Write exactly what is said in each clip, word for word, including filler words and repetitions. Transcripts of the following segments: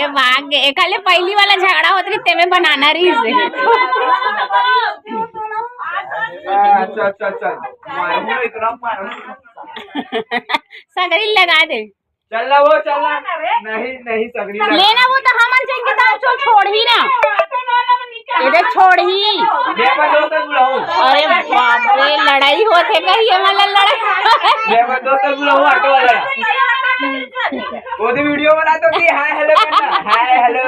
भाग गे, एखर ले पहिली वाला झगड़ा होत रहिस, तेमे बनाना रहिस। अच्छा, अच्छा, अच्छा। सगरी लगा दे। चल ना वो, चल ना। नहीं, नहीं, सगरी लगा। लेना वो तो हमन जइके तो चल छोड़ही ना। ये दे छोड़ही। मैं अपन दोस्त ला बुलाऊं। अरे बाप रे, लड़ाई होत हे कहीं, ये वाला लड़ाई। मैं अपन दोस्त ला बुलाऊं, ऑटो वाला। वो भी वीडियो बना तो कि हाय हेलो करना। Hi hello.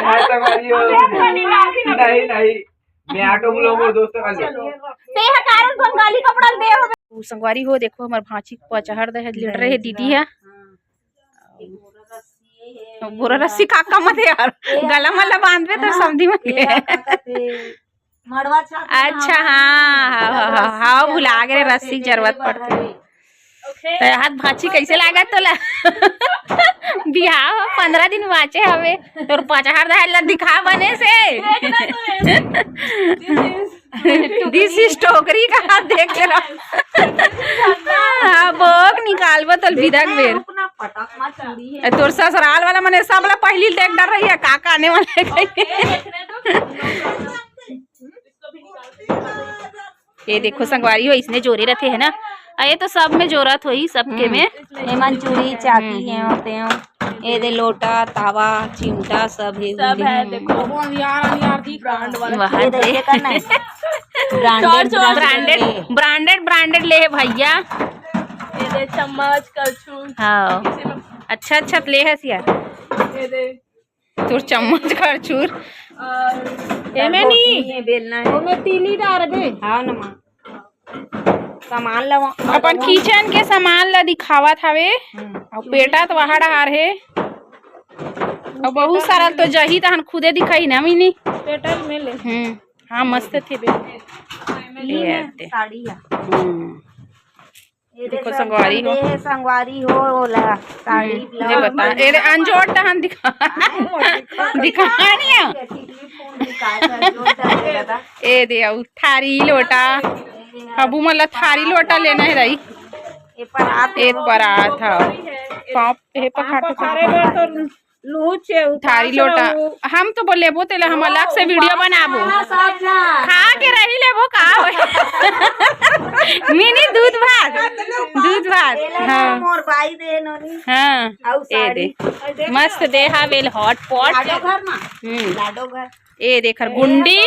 हाय संगवारी हो। नहीं, नहीं। मैं ऑटो बुलाऊं, वो दोस्त का ले। ते ह कारण बंगाली कपड़ा दे हो। उ संगवारी हो, देखो हमर भांची के पचहर दहेज लेट रहे दीदी ह। बोरा रस्सी का काम हे यार, गला मला बांधबे तो समधी मन के। मड़वा छाप। अच्छा, हाँ, हाँ, हाँ, हाँ, हाँ, भुला गे, रस्सी जरूरत पड़थे। तो हाथ भांची कैसे लागत तोला? बिहाव ह पंद्रह दिन बाचे हवे, तोर पचहर दहेज ला दिखा बने से। This is टोकरी का हाथ देख के रहो। हाँ, बोक निकालबो तोल बिदा के बेर। रुकना, पटक मत चूड़ी हे। ए, तोर ससुराल वाला मने सब ला पहिली देख डर रही है, का का आने वाला है कहीं। ये देखो संगवारी हो, इसने जोरे रथे है ना, अ, ये तो सब में जोरत होही, सबके में। एमन चूड़ी, चाकी, हम्म। ये होते हैं, ये दे लोटा, तावा, चिमटा, सब हे, सब हे, हम्म। देखो। वो अनियार, अनियार दिख रहा है। वहाँ ये दे। देखिए करना है। Branded, torch, torch। Branded, branded, branded ले हे भैया। ये दे चम्मच, कलछुल। हाँ। इसी में अच्छा, अच्छा ले हस यार। ये दे। तोर चम्मच करछुल। और एमे नी। ये बेलना है। ओमे तीली डारबे। हाँ न माँ। सामान ला अपन kitchen के सामान ला दिखावत हवे। हम्म। अउ पेटा तो वहां डार हे। अउ बहुत सारा तो जही तहन खुदे दिखाही ना मिनी। पेटा में ले। हम्म। हाँ, मस्त थे बे। ये ये आते। साड़ी है। हम्म। ये देखो संगवारी हो। ये संगवारी हो, ओला साड़ी हम्म, ये ब्लाउज बता, ये रे अंजोर तहन दिखा। दिखा नहीं है। ए दे, अउ थारी लोटा। अबू मन ला थारी लोटा लेना हे रही। ये परात ए हो। परात ह। पाँव, हे पखाटे करे बर तो लूचे, थारी उपास लोटा। रहू। हम तो बोले, "बो तेला हम अलग से वीडियो बनाबो।" हाँ, सब ना। खा के रही लेबो का होय? मिनी दूध भात, दूध भात। एला हाँ। मोर बाई दे नोनी। हाँ, अउ ए साड़ी। दे। मस्त दे हा वेल hot pot। लाडो घर मा। हम्म। लाडो घर। ए देख हर गुंडी।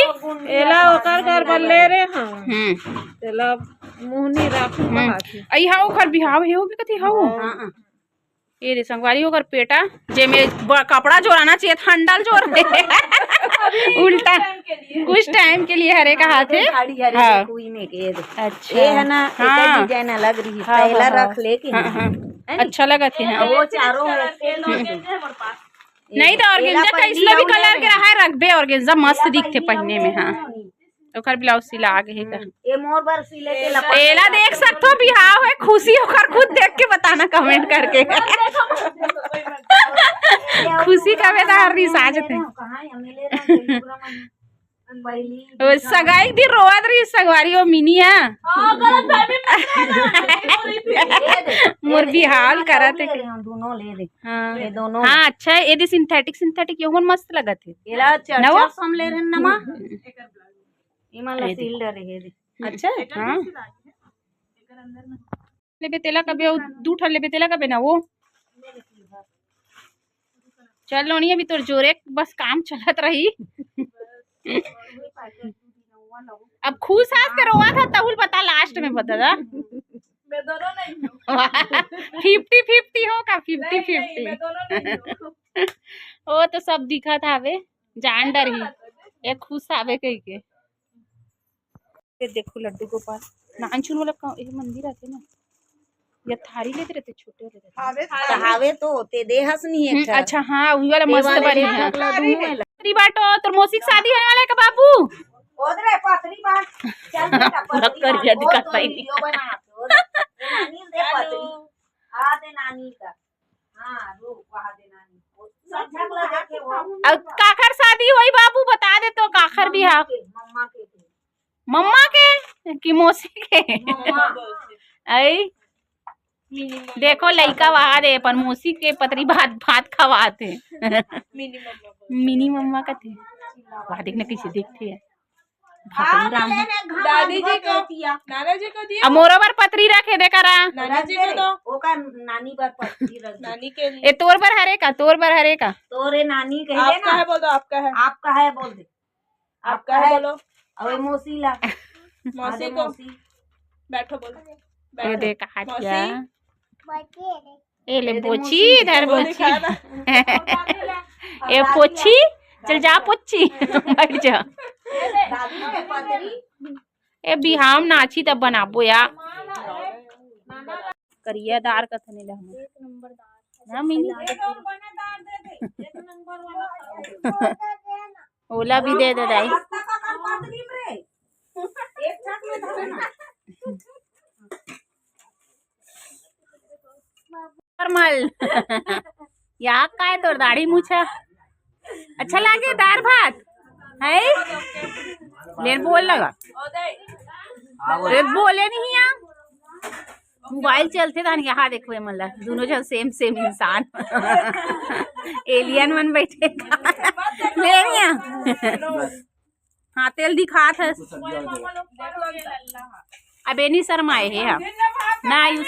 एला ओकर घर बर ले रे हाँ। हम्म। तेला मुहनी राखू हम्म। कहाथे। अई हा ओकर बिहाव हे, ओ भी कथी हाउ? हाँ, हाँ। ये दे संगवारी ओकर पेटा, जेमे ब-, कपड़ा जोराना चाहिए, हंडल जोर दे। उल्टा। कुछ time के लिए हरे कहाथे। साड़ी हरे हाँ। कोई में के दे। अच्छा। ये है ना, हाँ। एक design अलग रही, हाँ, पहला हाँ, रख हाँ। ले के हाँ, ना। हाँ। है नी? अच्छा लगत हे, हाँ। वो चारों है। हम्म। नहीं तो organza कइसनो भी colour के रहा है, रखबे, organza मस्त दिखथे पहने में, हाँ। ओकर blouse सिला गे हे का? हम्म, ये मोर बर सिले के लपट एला देख सकथो, बिहाव हे, खुशी ओकर खुद देख के बताना comment करके। खुशी का बेटा हर रिस आ जथे। कहाँ है? मिले ना, पूरा मन। ओ, सगाई के दिन रोवत रही संगवारी, ओ मिनी हा। हाँ, गलत फहमी में रहना। मोर बिहाव ल करत हे। दोनों ले दे। हाँ। ये दोनों। हाँ, अच्छा, ये दे synthetic, synthetic ये मन मस्त लगत हे। एला चार ना वो? चार सौ में ले रहे हैं ना माँ। ये मन ला ये सील डरे हे दे। अच्छा है? हाँ। लेबे तेला कबे, अउ दू ठन लेबे तेला कबे ना वो। चल नोनी, अभी तोर जोरे बस काम चलत रही। अब खुश हस के रोवत हस, तहुल बता, last में बता दा। मैं दोनों नहीं हूँ। Fifty fifty हो का? Fifty fifty। नहीं, नहीं, मैं दोनों नहीं हूँ। वो तो सब दिखत हावे, जान डरही। ये खुश हावे कही के। ये देखो लड्डू गोपाल, नानचुन वाला का, ये मंदिर आथे ना, ये थारी लेते रहते, छोटे वाले रहते। हावे तो। हावे तो, ते दे हस नहीं हम्म, एक ठा। अच्छा, हाँ, वही वाला मस्त बनी है। पतरी बाटो, तोर मौसी के शादी होने वाला है का बाबू? ओदरे पतरी बात। चल बेटा, पूरा पतरी कर बात। दिया, वो दिखा तो पाई नहीं। Video बना, वो नानी दे पतरी। आ दे नानी का। हाँ, रुक, वहाँ दे नानी। वो सब झगड़ा देखे वो। अब काखर शादी होई बाबू, बता दे तो काखर बिहाव। मम्मा के, मम्मा के। मम्मा के कि मौसी के? मम्मा। आई? देखो लइका वहा दे अपन मौसी के पतरी भात, भात खवात हे। मिनी मम्मा कथे। वहा देखना कैसे देखते हैं। भगवान राम। दादी जी को, नाना जी को दिए। अब मोरो बर पतरी रखे दे करा। नाना जी को दो। ओकर नानी बर पतरी रख दे। नानी के लिए। ए तोर बर हरे का, तोर बर हरे का। तोरे नानी कहे आपका ना। है बोल दो, आपका है। आपका है बोल दे। आपका आपका है है। बोलो। अबे मौसी ला। मौसी अरे को। मौसी। बैठो बोलो। ए बैठो। दे कहा मौसी। दिया। ए ले ए दे पोछी, मौसी। इधर वो पोछी। दिखा ना। ए पोछी, चल जा पोछी। बैठ जा। दादी के पतरी। ए बिहाव नाची तब बनाबो या। करिया दार कथने ले हम। एक नंबर दार। ना मिनी। ओला भी दे दे दाई। परमल। या काय तोर दाढ़ी मूछा? अच्छा लागे दार भात? है? ले बोल लगा। ए, बोले नहीं या। मोबाइल चलथे तहन यहाँ देखो ये मन ला, दोनों झन सेम सेम इंसान। एलियन मन बैठे का। ले नहीं या। हाँ, तेल दिखात हस। अबे नहीं शर्माए हे हम। ना use।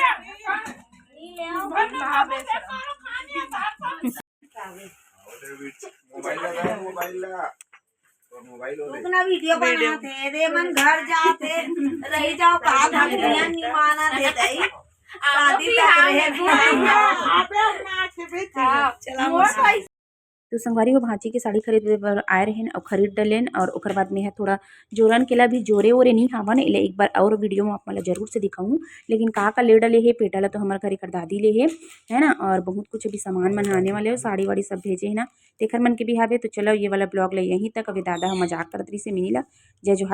मोबाइल लगा, मोबाइल ला। तो मोबाइल हो गई। उतना वीडियो बनाते हैं, रे मन घर जाते, रह जाओ, कहा था दुनिया निमाना दे दई। शादी तक रहे। आप लोग ना अच्छे से हाँ। चला मोर भाई। तो संगवारी हो, भांची के साड़ी खरीदे बर आए रहेन अउ खरीद डलेन, और ओकर बाद में ह थोड़ा जोरन के ला भी जोरे ओरे नहीं हावन, एला एक बार और वीडियो में आप मन ला जरूर से दिखाऊँ। लेकिन का का ले डले हे, पेटा ला तो हमर घर एकर दादी ले हे, है ना, और बहुत कुछ अभी सामान मन आने वाले हो, साड़ी वाड़ी सब भेजे है ना, तेखर मन के भी हावे। तो चलो ये वाला ब्लॉग ला यहीं तक। अभी दादा ह मजाक करत रहिस हे मिनी ला। जय जोहार।